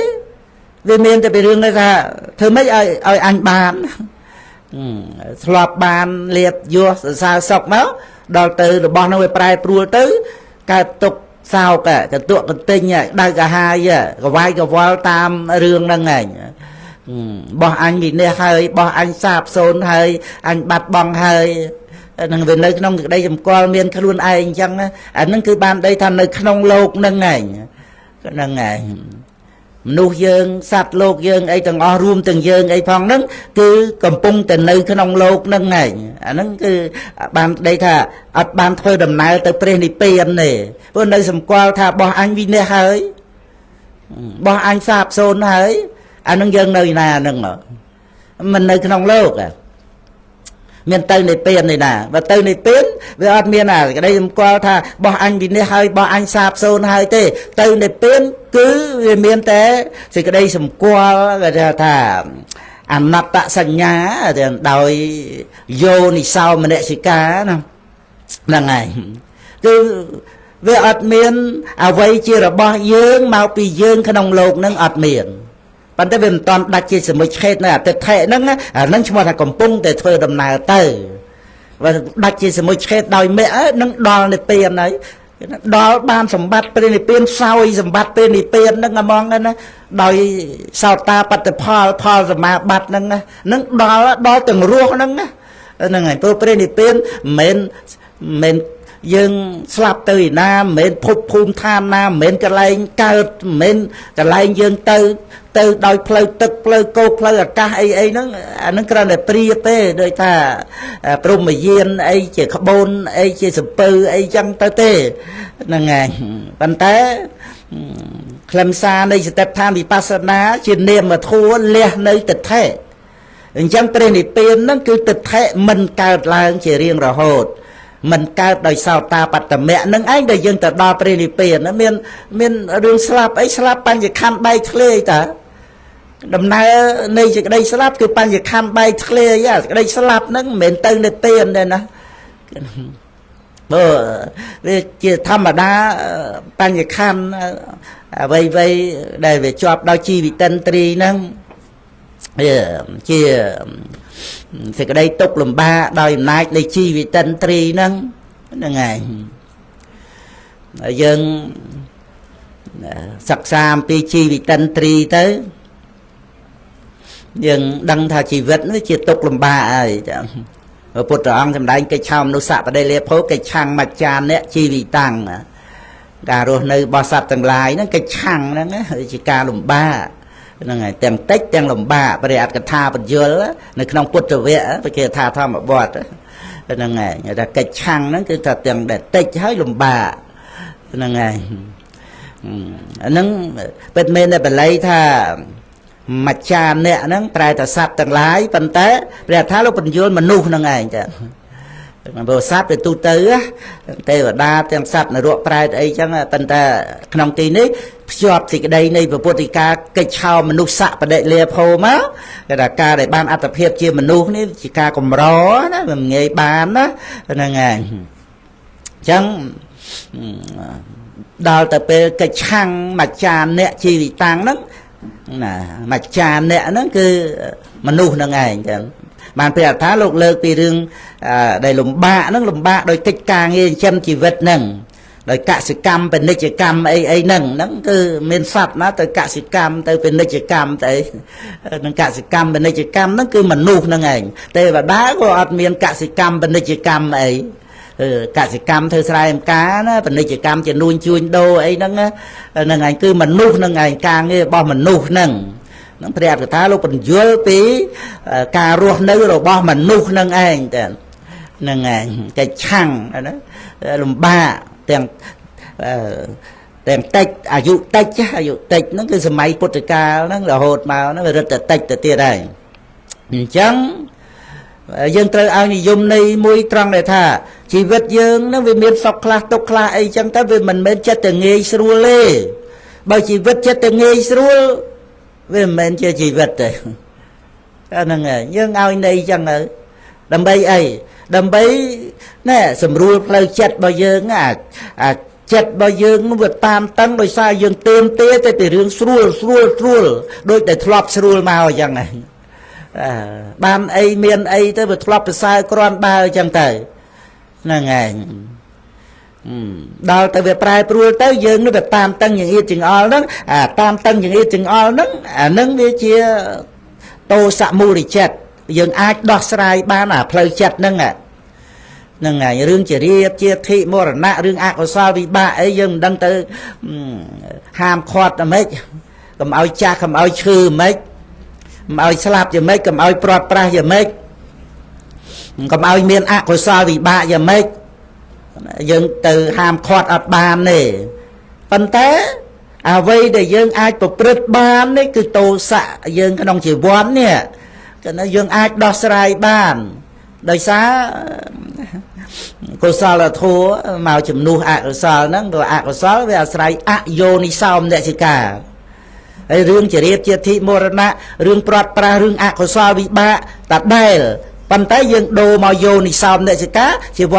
Speaker 1: វាមានតែពីរឿងនេះថាធ្វើម៉េចឲ្យអញបានធ្លាប់បានលៀបយោសរសើរសុកមកដល់ទៅរបស់ហ្នឹងវាប្រែប្រួលទៅកើតទុកសោកកន្ទក់កន្ទិញដៅកាហាយកវាយកវល់តាមរឿងហ្នឹងឯងបោះអញវិនិច្ឆ័យហើយបោះអញសាបសូន្យហើយអញបាត់បង់ហើយនឹងវានៅក្នុងក្តីសម្គាល់មានខ្លួនឯងអញ្ចឹងអាហ្នឹងគឺបានដីថានៅក្នុងលោកហ្នឹងឯងហ្នឹងឯងមនុស្សយើងសត្វលោកយើងអីទាំងអស់រួមទាំងយើងអីផងហ្នឹងគឺកំពុងតែនៅក្នុងលោកហ្នឹងឯងអាហ្នឹងគឺបានដីថាអត់បានធ្វើដំណើរទៅព្រះនិព្វានទេព្រោះនៅសម្គាល់ថាបោះអញវិនិច្ឆ័យហើយបោះអញសាបសូន្យហើយអាហ្នឹងយើងនៅណាហ្នឹងមិននៅក្នុងលោកមានទៅនិព្វាននេះណាបើទៅនិព្វានវាអត់មានអាក្តីសម្គាល់ថាបោះអញវិនិច្ឆ័យហើយបោះអញសាបសូន្យហើយទេទៅនិព្វានគឺវាមានតែសេចក្តីសម្គាល់គេថាអនត្តសញ្ញាដោយយោនិសោមនសិកាណាហ្នឹងហើយគឺវាអត់មានអ្វីជារបស់យើងមកពីយើងក្នុងលោកហ្នឹងអត់មានប៉ុន្តែវាមិនតាន់ដាច់ជាសមុឆេតនៅអតិថិហ្នឹងអាហ្នឹងឈ្មោះថាកំពុងតែធ្វើដំណើរទៅបើដាច់ជាសមុឆេតដោយមគ្គនឹងដល់និព្វានហើយដល់បានសម្បត្តិព្រះនិព្វានសោយសម្បត្តិព្រះនិព្វានហ្នឹងហ្មងណាដោយសោតាបត្តផលផលសមាបត្តិហ្នឹងនឹងដល់ទាំងរស់ហ្នឹងហ្នឹងហើយព្រោះព្រះនិព្វានមិនមែនយើងស្លាប់ទៅឯណាមិនមែនភពភូមិឋានណាមិនមែនកន្លែងកើតមិនមែនកន្លែងយើងទៅដោយផ្លូវទឹកផ្លូវគោកផ្លូវអាកាសអីអីហ្នឹងអាហ្នឹងគ្រាន់តែប្រៀបទេដូចថាព្រហ្មយានអីជាក្បូនអីជាសំពៅអីចឹងទៅទេហ្នឹងហើយប៉ុន្តែខ្លឹមសារនៃសតិប្បដ្ឋានវិបស្សនាជានាមធម៌លះនៅទិដ្ឋិអញ្ចឹងព្រះនិព្វានហ្នឹងគឺទិដ្ឋិមិនកើតឡើងជារៀងរហូតមិនកើតដោយសោតាបត្តមៈនឹងឯងដែលយើងទៅដល់ព្រះនិព្វានមានរឿងស្លាប់អីស្លាប់បញ្ញខណ្ឌបែកធ្លាយតាដំណើរនៃសេចក្តីស្លាប់គឺបញ្ញខណ្ឌបែកធ្លាយសេចក្តីស្លាប់ហ្នឹងមិនមែនទៅនិព្វានទេណាបើវាជាធម្មតាបញ្ញខណ្ឌអ្វីៗដែលវាជាប់ដោយជីវិតិន្ទ្រីហ្នឹងវាជាសេចក្តីទុក្ខលំបាកដោយអំណាចនៃជីវិតិន្ទ្រីហ្នឹងហ្នឹងឯងយើងសិក្សាអំពីជីវិតិន្ទ្រីទៅយើងដឹងថាជីវិតនេះជាទុក្ខលំបាកហើយចាព្រះពុទ្ធអង្គសម្ដែងកិច្ចឆោមនុស្សបដិលាភោកិច្ចឆាំងមច្ចានៈជីវិតាំងការរស់នៅរបស់សត្វទាំងឡាយហ្នឹងកិច្ចឆាំងហ្នឹងជាការលំបាកហ្នឹងហើយទាំងតិចទាំងលំបាកព្រះអត្ថកថាបញ្យលនៅក្នុងពុទ្ធវគ្គព្រះគាថាធម្មបទហ្នឹងហើយថាកិច្ចឆាំងហ្នឹងគឺថាទាំងដែលតិចហើយលំបាកហ្នឹងហើយអាហ្នឹងពិតមែនតែបល័យថាមច្ចានៈហ្នឹងប្រែតែសត្វទាំងឡាយប៉ុន្តែព្រះអត្ថលោកបញ្យលមនុស្សហ្នឹងឯងចាព្រោះសត្វទៅទូទៅទេវតាទាំងសត្វនរកប្រែតអីចឹងប៉ុន្តែក្នុងទីនេះភ្ជាប់សេចក្តីនៃពុទ្ធិកាកិច្ចឆោមនុស្សបដិលាភោមកគេថាការដែលបានអត្តភាពជាមនុស្សនេះជាការកម្រណាមិនងាយបានណាហ្នឹងហើយអញ្ចឹងដល់ទៅពេលកិច្ចឆាំងមច្ចានៈជីវិតាំងហ្នឹងណាមច្ចានៈហ្នឹងគឺមនុស្សហ្នឹងឯងចឹងបានព្រះអត្ថាលោកលើកពីរឿងដែលលំបាកហ្នឹងលំបាកដោយកិច្ចការងារចិញ្ចឹមជីវិតហ្នឹងដោយកសិកម្មពាណិជ្ជកម្មអីអីហ្នឹងហ្នឹងគឺមានសត្វណាទៅកសិកម្មទៅពាណិជ្ជកម្មទៅនឹងកសិកម្មពាណិជ្ជកម្មហ្នឹងគឺមនុស្សហ្នឹងឯងទេវតាក៏អត់មានកសិកម្មពាណិជ្ជកម្មអីកសិកម្មធ្វើស្រែចម្ការណាពាណិជ្ជកម្មជានួនជួញដូរអីហ្នឹងហ្នឹងឯងគឺមនុស្សហ្នឹងឯងការងាររបស់មនុស្សហ្នឹងនឹងព្រះអត្ថកថាលោកបញ្យល់ពីការរស់នៅរបស់មនុស្សនឹងឯងតែហ្នឹងឯងកិច្ចឆាំងណាលំបាកទាំងតិចអាយុតិចអាយុតិចហ្នឹងគឺសម័យពុទ្ធកាលហ្នឹងរហូតមកហ្នឹងវារឹតតែតិចទៅទៀតហើយអញ្ចឹងយើងត្រូវឲ្យនិយមន័យមួយត្រង់ដែលថា ជីវិតយើងហ្នឹងវាមានសុខខ្លះទុក្ខខ្លះអីចឹងទៅវាមិនមែនចិត្តតែងាយស្រួលទេបើជីវិតចិត្តតែងាយស្រួលវាមិនមែនជាជីវិតទេអាហ្នឹងហើយយើងឲ្យន័យចឹងទៅដើម្បីអីដើម្បីណែសម្រួលផ្លូវចិត្តរបស់យើងអាចិត្តរបស់យើងវាតាមតឹងដោយសារយើងเต็มទេតែពីរឿងស្រួលស្រួលស្រួលដូចតែធ្លាប់ស្រួលមកអញ្ចឹងហ្នឹងបានអីមានអីទៅវាធ្លាប់ប្រសើរគ្រាន់បើអញ្ចឹងទៅហ្នឹងឯងដល់ទៅវាប្រែប្រួលទៅយើងនឹងវាតាមតឹងចង្អៀតចង្អល់ហ្នឹងអាតាមតឹងចង្អៀតចង្អល់ហ្នឹងអាហ្នឹងវាជាទោសមូលចិត្តយើងអាចដោះស្រាយបានអាផ្លូវចិត្តហ្នឹងហ្នឹងហើយរឿងជារៀបជាធិមរណៈរឿងអកុសលវិបាកអីយើងមិនដឹងទៅហាមឃាត់អាម៉េចកុំឲ្យចាស់កុំឲ្យឈឺអាម៉េចកុំឲ្យស្លាប់យ៉ាងម៉េចកុំឲ្យព្រាត់ប្រាសយ៉ាងម៉េចកុំឲ្យមានអកុសលវិបាកយ៉ាងម៉េចយើងទៅហាមឃាត់អត់បានទេប៉ុន្តែអ្វីដែលយើងអាចប្រព្រឹត្តបាននេះគឺទោសៈយើងក្នុងជីវិតនេះគឺយើងអាចដោះស្រាយបានដោយសារកុសលធម៌មកជំនួសអកុសលហ្នឹងព្រោះអកុសលវាអាស្រ័យអយោនិសោមនសិកាហើយរឿងចរិតជាធិមរណៈរឿងព្រាត់ប្រាសរឿងអកុសលវិបាកតដែលប៉ុន្តែយើងដូរមកយោនិសោមនសិកាជីវ